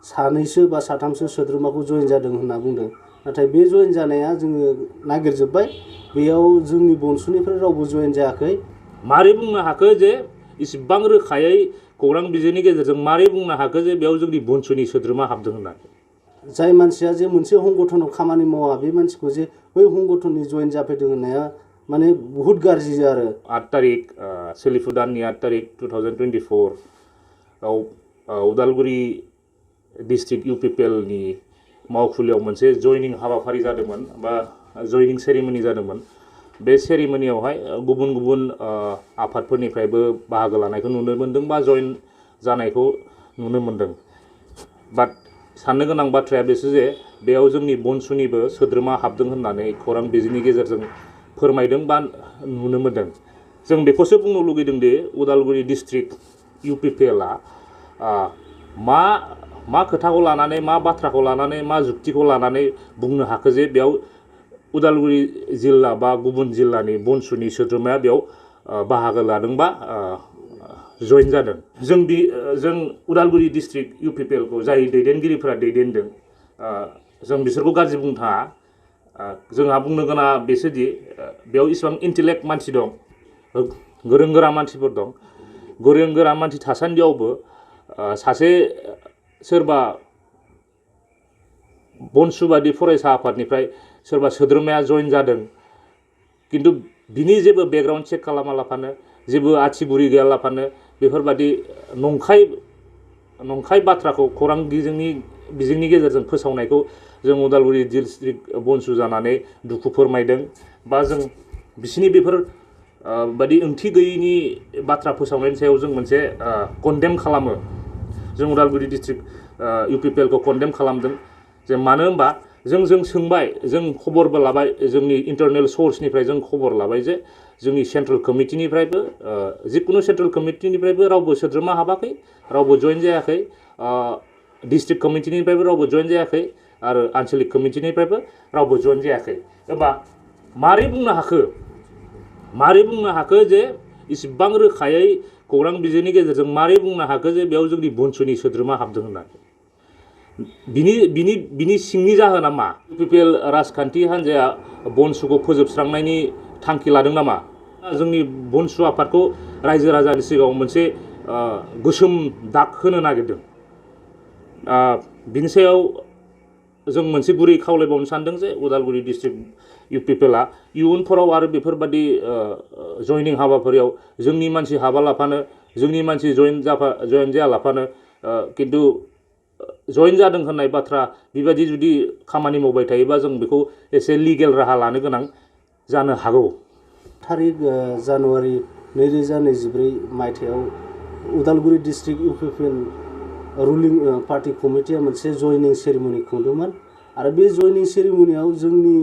सानैसो बा साथामसो सोद्रोमाखौ जइन जादों होनना बुंदों नाथाय बे जइन जानाया जोङो नागिरजोब्बाय बेयाव जोंनि बनसुनिफ्राय रावबो जइन जायाखै मारै बुंनो हाखो जे इसिबां रोखायै खौरां बिजोंनि गेजेरजों मारै बुंनो हाखो जे बेयाव जोंनि बनसुनि सोद्रोमा हाबदों होननानै जाय मानसिया जे मोनसे संगठनाव खामानि मावा बे मानसिखौ जे बै संगठननि जइन जाफैदों होननाया माने बहुत गाज्रि आरो 8 तारिख सोलिफु दाननि 8 तारिख 2024 आव उदालगुरि डिस्ट्रिक्ट UPPL नि मावखुलियाव मोनसे जयनिं हाबाफारि जादोंमोन बा जयनिं सेरेमनि जादोंमोन बे सेरेमनियावहाय गुबुन गुबुन आफादफोरनिफ्रायबो बाहागो लानायखौ नुनो मोनदों बा जइन जानायखौ नुनो मोनदों बाट साननो गोनां बाथ्राया बेसो जे बेयाव जोंनि बनसुनिबो सोद्रोमा हाबदों होननानै खौरां बिजोंनि गेजेरजों फोरमायदों बा नुनो मोनदों जों बेखौसो बुंनो लुगैदों दि उदालगुरि डिस्ट्रिक्ट UPPL मा खोथाखौ लानानै मा बाथ्राखौ लानानै मा जुक्तिखौ लानानै बुंनो हाखो जे बेयाव उदालगुरि जिल्ला बा गुबुन जिल्लानि बनसुनि सोद्रोमाया बेयाव बाहागो लादों बा जइन जादों जों उदालगुरि डिस्ट्रिक्ट UPPL खौ जाय दैदेनगिरिफोरा दैदेनदों जों बिसोरखौ गाज्रि बुंनो थाङा जोंहा बुंनो गोनां बेसोदि बेयाव इसिबां इन्टेलेक्ट मानसि दं गोरों गोरा मानसिफोर दं गोरों गोरा मानसि थासान्दियावबो सासे सोरबा बनसुबादि फरायसा आफादनिफ्राय सोरबा सोद्रोमाया जइन जादों किन्तु बिनि जेबो बेकग्राउन्ड चेक खालामालाफानो जेबो आथिबुरि गैयालाफानो बेफोरबादि नंखाय बाथ्राखौ खौरां बिजोंनि गेजेरजों फोसावनायखौ जों उदालगुरि डिस्ट्रिक्ट बनसु जानानै दुखु फोरमायदों बा जों बिसिनि बेफोर बादि ओंथि गैयिनि बाथ्रा फोसावनायनि सायाव जों मोनसे कन्डेम खालामो जों उदालगुरि डिस्ट्रिक्ट UPPL खौ कन्डेम खालामदों जे मानो होनबा जों सोंबाय जों खबरबो लाबाय जोंनि इन्टारनेल सोर्सनिफ्राय जों खबर लाबाय जे जोंनि सेन्ट्रेल कमिटिनिफ्रायबो जिकुनु सेन्ट्रेल कमिटिनिफ्रायबो रावबो सोद्रोमा हाबाखै रावबो जइन जायाखै डिस्ट्रिक्ट कमिटिनिफ्रायबो रावबो जइन जायाखै आरो आन्चलिक कमिटिनिफ्रायबो रावबो जइन जायाखै एबा मारै बुंनो हाखो जे इसिबां रोखायै खौरां बिजोंनि गेजेरजों मारै बुंनो हाखो जे बेयाव जोंनि बनसुनि सोद्रोमा हाबदों होननानै बिनि सिंनि जाहोना मा UPPL राजखान्थि हान्जाया बनसुखौ फोजोबस्रांनायनि थांखि लादों नामा जोंनि बनसु आफादखौ रायजो राजानि सिगाङाव मोनसे गोसोम दाग होनो नागिरदों बिनि सायाव जों मोनसे गुरै खावलायबावनो सानदों जे उदालगुरि डिस्ट्रिक्ट UPPL इयुनफोराव आरो बेफोरबादि जयनिं हाबाफारियाव जोंनि मानसि हाबालाफानो जोंनि मानसि जइन जायालाफानो किन्तु जइन जादों होननाय बाथ्रा बेबायदि जुदि खामानि मावबाय थायोबा जों बेखौ एसे लिगेल राहा लानो गोनां जानो हागौ तारिख जानुवारि 2024 मायथाइयाव Udalguri district UPPL ruling party कमिटिया मोनसे जयनिं सेरेमनि खुंदोंमोन आरो बे जयनिं सेरेमनियाव जोंनि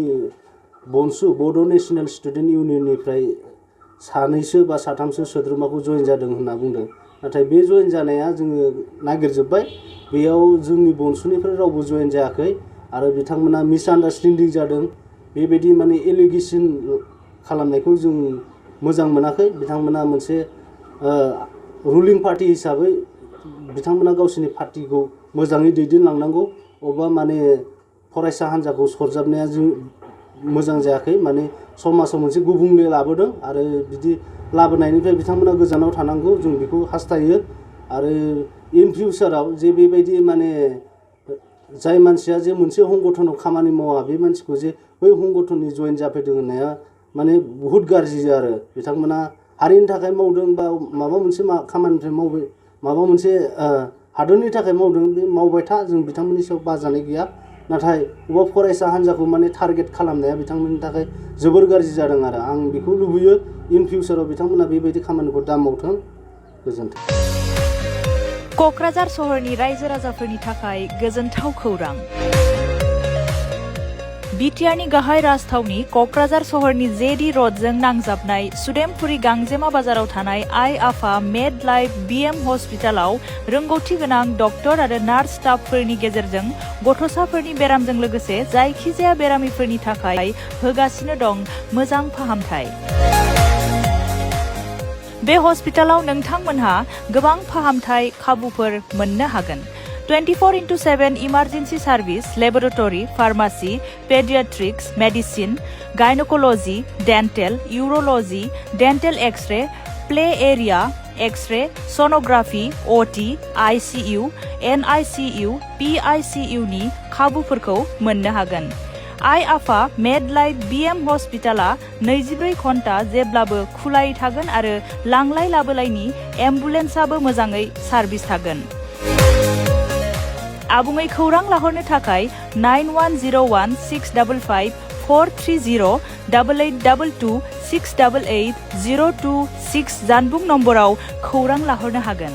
बनसु बड' नेशनेल स्टुडेन्ट इउनियननिफ्राय सानैसो बा साथामसो सोद्रोमाखौ जइन जादों होनना बुंदों नाथाय बे जइन जानाया जोङो नागिरजोब्बाय बेयाव जोंनि बनसुनिफ्राय रावबो जइन जायाखै आरो बिथांमोना मिसआन्डारस्टेन्डिं जादों बेबायदि माने एलिगेसन खालामनायखौ जों मोजां मोनाखै बिथांमोना मोनसे रुलिं पार्टी हिसाबै बिथांमोना गावसोरनि पार्टीखौ मोजाङै दैदेनलांनांगौ अबा माने फरायसा हान्जाखौ सरजाबनाया जों मोजां जायाखै माने समाजाव मोनसे गुबुंले लाबोदों आरो बिदि लाबोनायनिफ्राय बिथांमोना गोजानाव थानांगौ जों बेखौ हास्थायो आरो इन फिउचाराव जे बेबायदि माने जाय मानसिया जे मोनसे संगठनाव खामानि मावा बे मानसिखौ जे बै संगठननि जइन जाफैदों होननाया माने बहुत गाज्रि आरो बिथांमोना हारिनि थाखाय मावदों बा माबा मोनसे खामानिनिफ्राय मावबाय माबा मोनसे हादरनि थाखाय मावदों बे मावबाय था जों बिथांमोननि सायाव बाजानाय गैया नाथाय अबा फरायसा हान्जाखौ माने टारगेट खालामनाया बिथांमोननि थाखाय जोबोर गाज्रि जादों आरो आं बेखौ लुबैयो इन फिउचाराव बिथांमोना बेबायदि खामानिखौ दा मावथों गोजोन्थों क'क्राझार सहरनि रायजो राजाफोरनि थाखाय गोजोनथाव खौरां बिटिआरनि गाहाय राजथावनि क'क्राझार सहरनि जेडी रडजों नांजाबनाय सुदेमपुरी गांजेमा बाजाराव थानाय आइ आफा मेड लाइफ BM हस्पिटालाव रोंगौथि गोनां डक्टर आरो नार्स स्टाफफोरनि गेजेरजों गथ'साफोरनि बेरामजों लोगोसे जायखिजाया बेरामिफोरनि थाखाय होगासिनो दं मोजां फाहामथाय बे हस्पिटालाव नोंथांमोनहा गोबां फाहामथाय खाबुफोर मोननो हागोन 24/7 emergency service, laboratory, pharmacy, paediatrics, medicine, gynaecology, dental, urology, dental X ray, play area, X ray, sonography, OT, ICU, NICU, PICU नि खाबुफोरखौ मोननो हागोन। आइ आफा मेडलाइफ बीएम हस्पिटाला 24 घन्टा जेब्लाबो खुलायै थागोन आरो लांलाय लाबोलायनि एम्बुलेन्सआबो मोजाङै सार्भिस थागोन। आबुङै खौरां लाहरनो थाखाय 9101 655 430 8822 688 026 जानबुं नम्बराव खौरां लाहरनो हागोन।